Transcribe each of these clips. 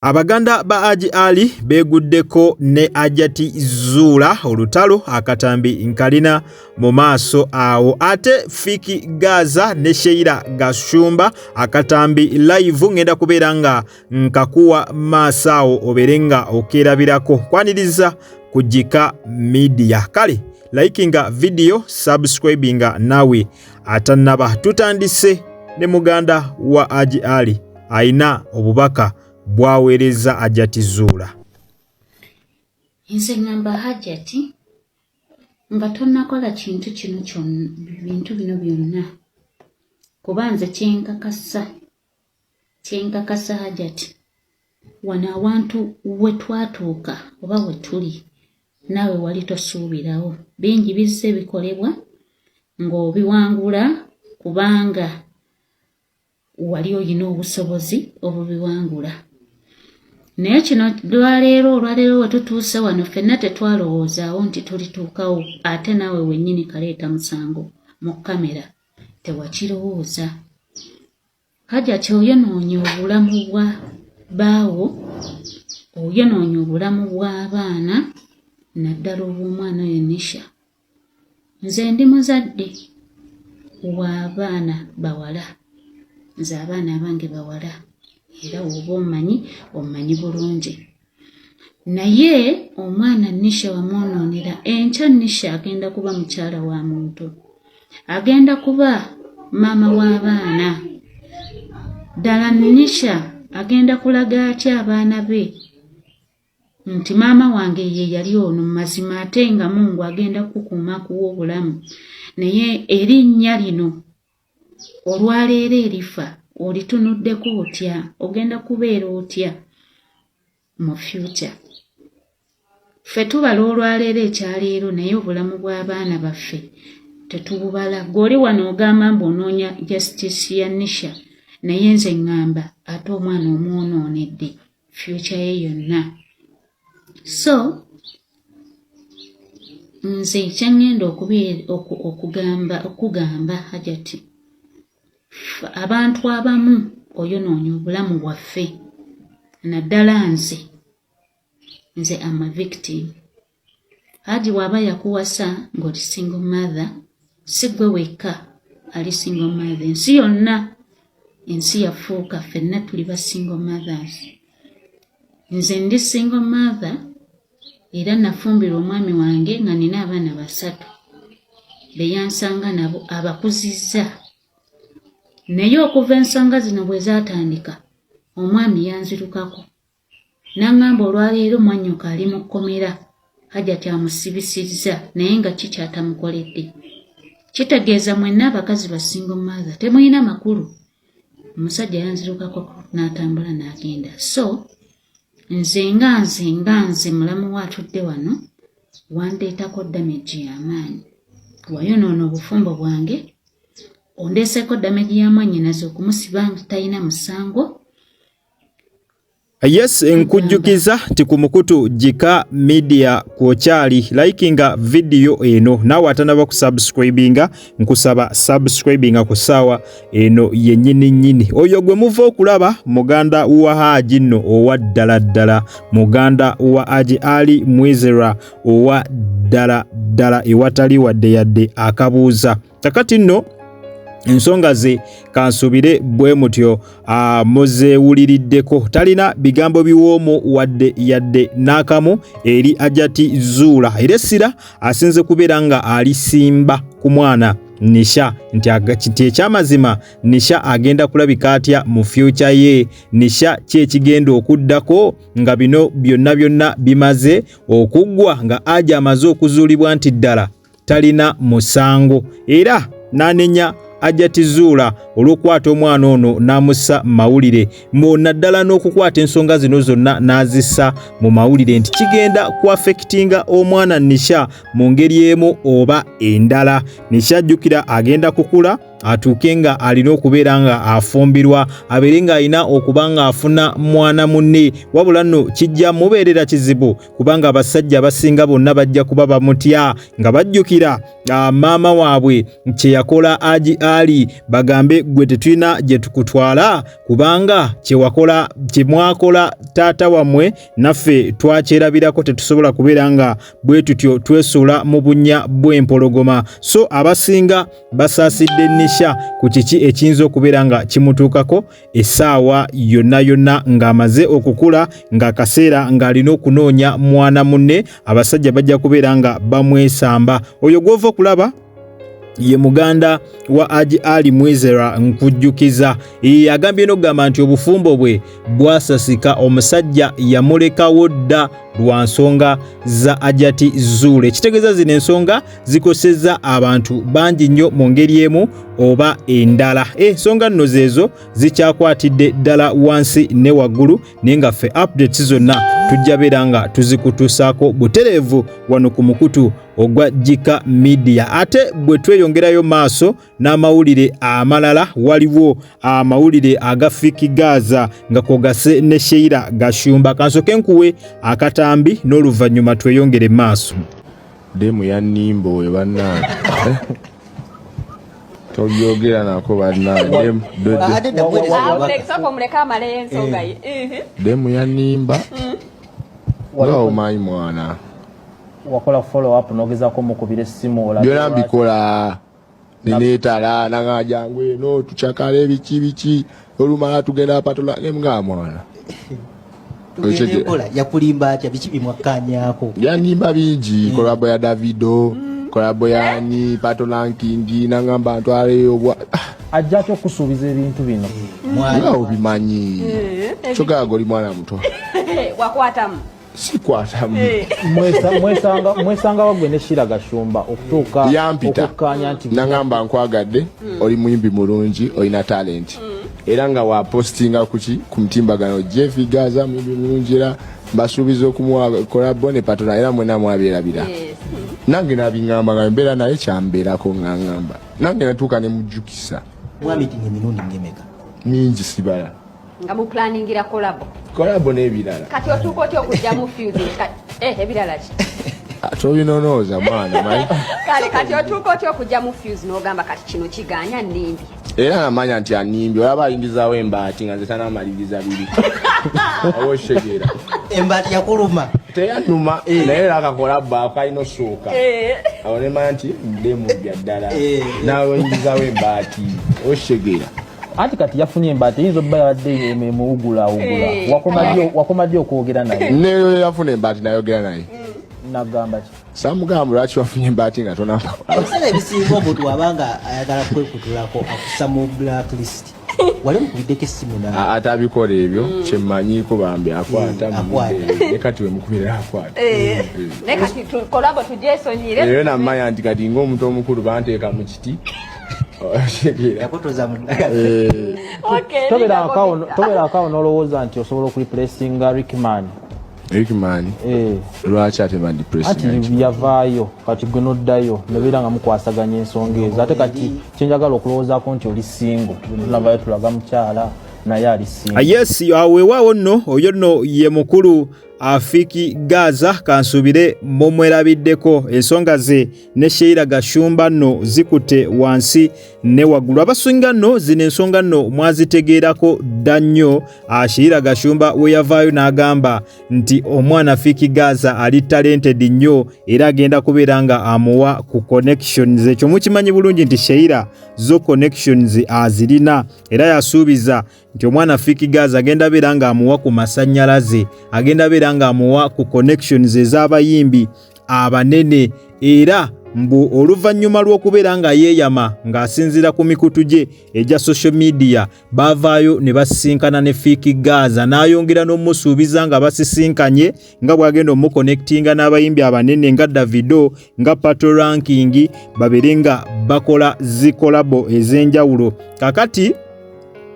Abaganda ba Haji Ali beeguddeko ne Hajati Zuula olutalo akatambi nkalina mu maaso awo ate Fiki Gaza ne Sheila Gashumba akatambi live ngenda kubeera nga nkakuwa maaso awo obeere nga okeerabirako kwaniriza ku Gika Media kale likinga video subscribinga nawe atannaba tutandise ne muganda wa Haji Ali alina obubaka bwaweereza Hajati Zuula. Nze ngamba Hajati nga tonnakola kintu kino kyonna bintu bino byonna kuba nze kyenkakasa kyenkakasa Hajati wano awantu we twatuuka oba we tuli naawe wali tosuubirawo bingi bizze bikolebwa ng'obiwangula kubanga wali olina obusobozi obubiwangula naye kino lwaleero olwaleero wetutuuse wano ffenna tetwalowoozaawo nti tulituukawo ate naawe wennyini kaleeta musango mu kamera tewakirowooza Hajati oyonoonye obulamu bwa baawo oyonoonye obulamu bw'abaana naddala obw'omwana oyo Nisha Nze ndi muzadde w'abaana bawala. Nze abaana abange bawala era woba omanyi omanyi bulungi. Naye omwana Nisha wamwonoonera enkya Nisha agenda kuba mukyala wa muntu. Agenda kuba maama w'abaana. Ddala Nisha agenda kulaga atya abaana be nti maama wange ye yali ono mazima ate nga mungu agenda kukuuma akuwa obulamu naye erinnya lino olwaleero erifa olitunuddeko otya ogenda kubeera otya mu future ffe tubala olwaleero ekyaleero naye obulamu bw'abaana baffe tetububala gw'oli wano ogamba mbu onoonya justice ya nisha naye nze ŋŋamba ate omwana omwonoonedde future ye yonna so nze kyeŋŋenda okugamba okugamba hajati abantu abamu oyonoonya obulamu bwaffe naddala nze nze am a victim Haji waba yakuwasa ng'oli single mother si gwe wekka ali single mother ensi yonna ensi yafuuka ffenna tuli ba single mothers nze ndi single mother era nafumbirwa omwami wange nga nina abaana basatu beyansanga nabo abakuzizza naye okuva ensonga zino bwe zaatandika omwami yanzirukako N'angamba olwaleero mwannyoko ali mu kkomera Hajati amusibisizza naye nga ki ky'atamukoledde. Kitegeeza mwenna abakazi ba single mother temulina makulu. Omusajja yanzirukako n'atambula n'agenda. So nze nga nze nga nze mulamu we atudde wano wandeetako damage y'amaanyi. Wayonoona obufumbo bwange, ondeeseeko damage ya mwannyinaze okumusiba nga talina musango. Yes, nkujjukiza nti ku mukutu Gika Media kwokyali likinga vidiyo eno naawe atanaba kusubscribinga nkusaba subscribinga ku ssaawa eno yennyini nnyini oyo gwe muva okulaba muganda wa Haji nno owa ddala ddala muganda wa Haji Ali Mwizera owa ddala ddala ewatali wadde yadde akabuuza kakati nno ensonga ze kansubire bwe mutyo muzeewuliriddeko talina bigambo biwoomu wadde yadde n'akamu eri ajati zuula era essira asinze kubeera nga alisimba ku mwana nisha nti ekyamazima nisha agenda kulabika atya mu fyuca ye nisha ki ekigenda okuddako nga bino byonna byonna bimaze okuggwa nga aja amaze okuzuulibwa nti ddala talina musango era n'anenya Hajati Zuula olw'okukwata omwana ono n'amussa mu mawulire mu naddala n'okukwata ensonga zino zonna n'azissa mu mawulire nti kigenda kuafekitinga omwana Nisha mu ngeri emu oba endala. Nisha ajjukira agenda kukula atuuke nga alina okubeera nga afumbirwa, abeere nga alina okuba nga afuna mwana munne. Wabula nno kijja mubeerera kizibu kubanga abasajja abasinga bonna bajja kuba bamutya nga bajjukira maama waabwe kye yakola Haji Ali, bagambe gwe tetulina gye tukutwala kubanga kyewakola kyemwakola taata wammwe naffe twakyerabirako, tetusobola kubeera nga bwe tutyo twesuula mu bunnya bw'empologoma. So abasinga basaasidde Nisha ku kiki ekiyinza okubeera nga kimutuukako essaawa yonna yonna ng'amaze okukula, ng'akaseera ng'alina okunoonya mwana munne, abasajja bajja kubeera nga bamwesamba. Oyo gw'ova okulaba ye muganda wa Haji Ali Mwizera, nkujjukiza agambye n'okugamba nti obufumbo bwe bwasasika, omusajja yamulekawo dda lwa nsonga za Hajati Zuula. Ekitegeeza zino ensonga zikosezza abantu bangi nnyo mu ngeri emu oba endala. Ensonga nno zeezo zikyakwatidde ddala wansi ne waggulu, naye nga ffe updates zonna tujja beera nga tuzikutuusaako butereevu wano ku mukutu ogwa Gika Media. Ate bwe tweyongerayo maaso n'amawulire amalala, waliwo amawulire aga Fik Gaza nga kwogase ne Sheila Gashumba. Kansoke nkuwe akatambi n'oluvannyuma tweyongere maaso. Demu yannimba oyo bannange, tobyogera nako bannange. Demu yannimba nga omanyi mwana. Wakola follow up n'ogezaako omukubira essimu? Byonna mbikola, neneetala nanga jangu eno tucakale biki biki, olumala tugenda patola nemugamba mwana. Tugendekola yakulimba atya? Biki bimwakkanyaako? Yanimba bingi, collabo ya Davido, collabo yani Pato Ranking, nangamba ntwaleyo bwa Ajja atya okusuubiza ebintu bino? Nga obimanyi kyogaaga oli mwana muto. Wakwatamu? Sikwatamu. Mwesanga wagwe ne Sheila Gashumba okutuuka Yampita. okukkaanya nti Nangamba nkwagadde, oli muyimbi mulungi, olina talent, era nga wapostinga kuki ku mutimbagano Jeff Gaza muyimbi mulungi, era mbasuubiza okumuwa collabo ne patona, era mwena mwabyerabira. Nange nabiŋŋamba nga mbeera naye kyambeerako, nga ŋŋamba nange natuuka ne mujjukisa. Mwamitinga emirundi ngemeka? Mingi, sibala. Nga muplaningira collabo? Collabo n'ebirala. Kati otuuka otya okugyamu fuse? Ebirala ki? Tobinonooza mwana manyi. Kale kati otuuka otya okugyamu fuse n'ogamba kati kino kiganya nnimbi? Era namanya nti animbye, olaba ayingizaawo embaati nga nze tanamaliriza biri oba okitegeera. Embaati yakuluma? Teyanuma, naye era akakola bba kalina osooka awo nemanya nti ndemubya ddala nawayingizaawo embaati, okitegeera. Anti kati yafunye embaati, eyinza obba yabadde emuwugulawugula. Wakoma ddi okwogera naye? Neyo yafuna embaati nayogera naye. Nagamba ki? Samugamba lwaki wafunye embaati nga tonamba. Ebiseera ebisinga omuntu wabanga ayagala kwekutulako akussa mu blacklist. Wali omukubiddeko essimu na? Atabikola ebyo, kyemmanyiiko bambi akwata. Akwata. Ne kati wemukubira akwata. Naye kati collabo tugyesonyire. Eyo namanya nti kati ng'omuntu omukulu banteeka mu kiti, okitegeera. Yakutuza mu Okay, Tobeerako tobeerako n'olowooza nti osobola okureplacinga Rickman? Rickman? Lwaki ate Anti bandepressinga? Yavaayo, kati gwe noddayo nobeera nga mukwasaganya ensonga ezo. Ate kati kyenjagala okulowoozaako nti oli single, tunavayo tulaga mukyala naye ali single. Yes, weewaawo nno oyo nno ye mukulu Afiki Gaza, kansuubire mumwerabiddeko. Ensonga ze ne Sheila Gashumba nno zikutte wansi ne waggulu. Abasinga nno zino ensonga nno mwazitegeerako dda nnyo. Sheila Gashumba we yavaayo n'agamba nti omwana Fik Gaza ali talented nnyo era agenda kubeera nga amuwa ku connections. Ekyo mukimanyi bulungi nti Sheila zo connections azirina, era yasuubiza nti omwana Fik Gaza agenda beera ng'amuwa ku masannyalaze, agenda beera ng'amuwa ku connections ez'abayimbi abanene. Era mbu oluvannyuma lw'okubeera nga yeeyama ng'asinziira ku mikutu gye egya social media, baavaayo ne basisinkana ne Fik Gaza, n'ayongera n'omusuubiza nga basisinkanye nga bw'agenda omuconnectinga n'abayimbi abanene nga Davido, nga Pato Ranking, babeere nga bakola zi collabo ez'enjawulo. Kakati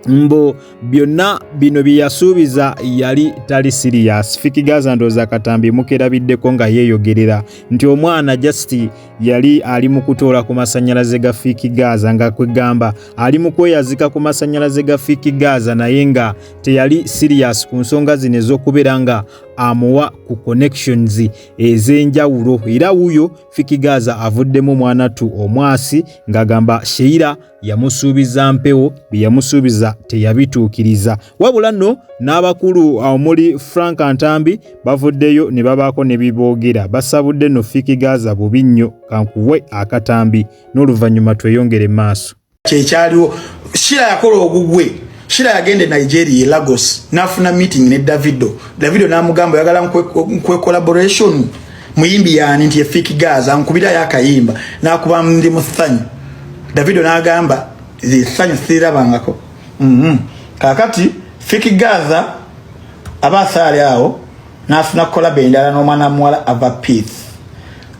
Mbu byonna bino bye yasuubiza yali tali serious. Fik Gaza ndowooza akatambi mukerabiddeko nga yeeyogerera nti omwana just yali ali mu kutoola ku masannyalaze ga Fik Gaza, nga kwegamba ali mu kweyazika ku masannyalaze ga Fik Gaza, naye nga teyali serious ku nsonga zino ez'okubeera nga amuwa ku connections ez'enjawulo. Era wuuyo Fik Gaza avuddemu mwanattu omwasi ng'agamba Sheila yamusuubiza mpewo, bye yamusuubiza teyabituukiriza. Wabula nno n'abakulu omuli Frank Ntambi bavuddeyo ne babaako ne biboogera, basabudde nno Fik Gaza bubi nnyo. Kankuwe akatambi n'oluvannyuma tweyongere maaso. Kyekyaliwo, Shira yakola ogugwe. Shira yagenda e Nigeria, e Lagos, n'afuna meeting ne Davido. Davido n'amugamba, oyagala nkwe collaboration, muyimbi yani? Nti Fik Gaza, nkubirayo akayimba. N'akuba ndi mu thanyu. Davido n'agamba, thanyu sirirabangako. Kakati Fik Gaza aba asaali awo n'afuna collabo endala n'omwana muwala Ava Peace.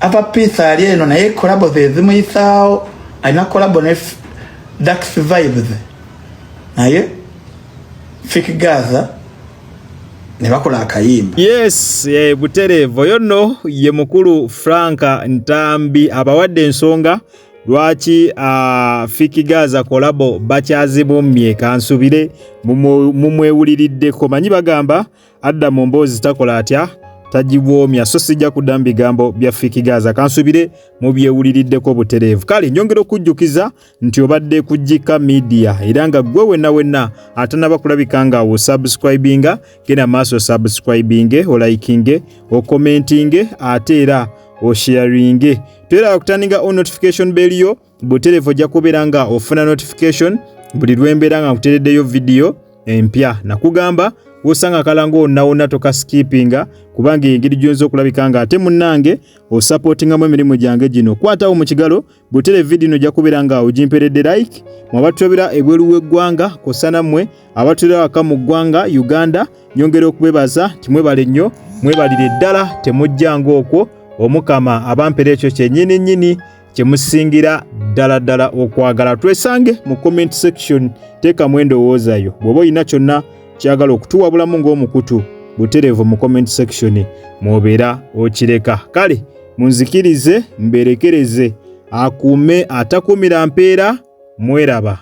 Ava Peace ali eno, naye collabo ze zimuyisaawo. Alina collabo ne Dax Vibes, naye Fik Gaza ne bakola akayimba. Yes, butereevu. Oyo nno ye mukulu Frank Ntambi abawadde ensonga lwaki Fik Gaza collabo bakyazibummye. Kansubire mumwewuliriddeko. Manyi bagamba adda mu mboozi takola atya, tagibwomya. So sijja kudda mu bigambo bya Fik Gaza, kansubire mubyewuliriddeko butereevu. Kale nyongera okujjukiza nti obadde ku Gika Media, era nga gwe wenna wenna atanaba kulabika nga osubscribinga, genda maaso osubscribinge, olikinge, okommentinge, ate era osharinge. Toyera okuturninga on notification bell yo butereevu, ojja kubeera nga ofuna notification buli lwembeera nga nkutereddeyo vidiyo empya. Nakugamba wosanga akalango wonna wonna tokaskipinga, kubanga engeri gy'oyinza okulabika nga ate munnange osupportingamu emirimu gyange gino. Kwatawo mu kigalo butere vidiyo ino, ojja kubeera nga ogimperedde like. Mwe abatulabira ebweru w'eggwanga kw'ossa nammwe abatulira waka mu ggwanga Uganda, nyongera okubebaza nti mwebale nnyo, mwebalire ddala, temujjanga okwo. Omukama abampera ekyo kyennyini nnyini kyemusingira ddala ddala okwagala. Twesange mu comment section, teekamu endowooza yo. Bw'oba olina kyonna kyagala okutuwabulamu ng'omukutu, butereevu mu comment section mw'obeera okireka. Kale munzikirize mberekereze, akuume atakuumira mpeera. Mweraba.